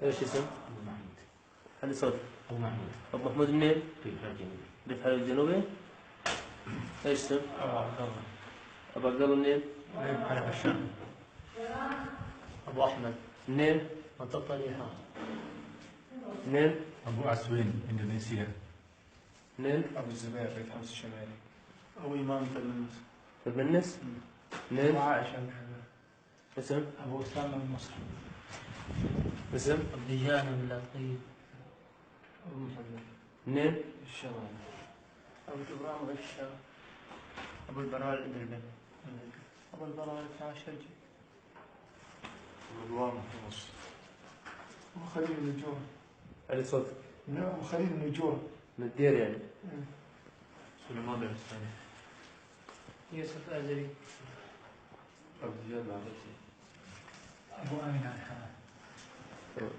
ايش اسم؟ أبو محمود. علي صوت. أبو محمود. ابو محمود منين؟ ريف الجنوبي. ريف حلب الجنوبي. ايش اسم؟ أبو عبد الله. ابو عبد الله منين؟ ريف حلب الشام. أبو أحمد. منين؟ منطقة ريحان. منين؟ أبو عسوين، إندونيسيا. منين؟ أبو الزبير، ريف حمص الشمالي. أبو إمام تلمس. تبنس؟ منين؟ أبو عائشة من حلب. اسم؟ أبو أسامة من مصر. اسم؟ أبو دجانة من اللاذقية. أبو محمد. منين؟ الشمال. أبو جبران ريف الشام. أبو البراء الإدلبي. أبو البراء العاشرجي. رضوان من حمص. أبو خليل النجوم. علي صوت. أبو خليل النجوم. من الدير يعني. سليمان دغستاني. يوسف أزري. أبو زياد العرسي. أبو آمين عن حماه. تمام.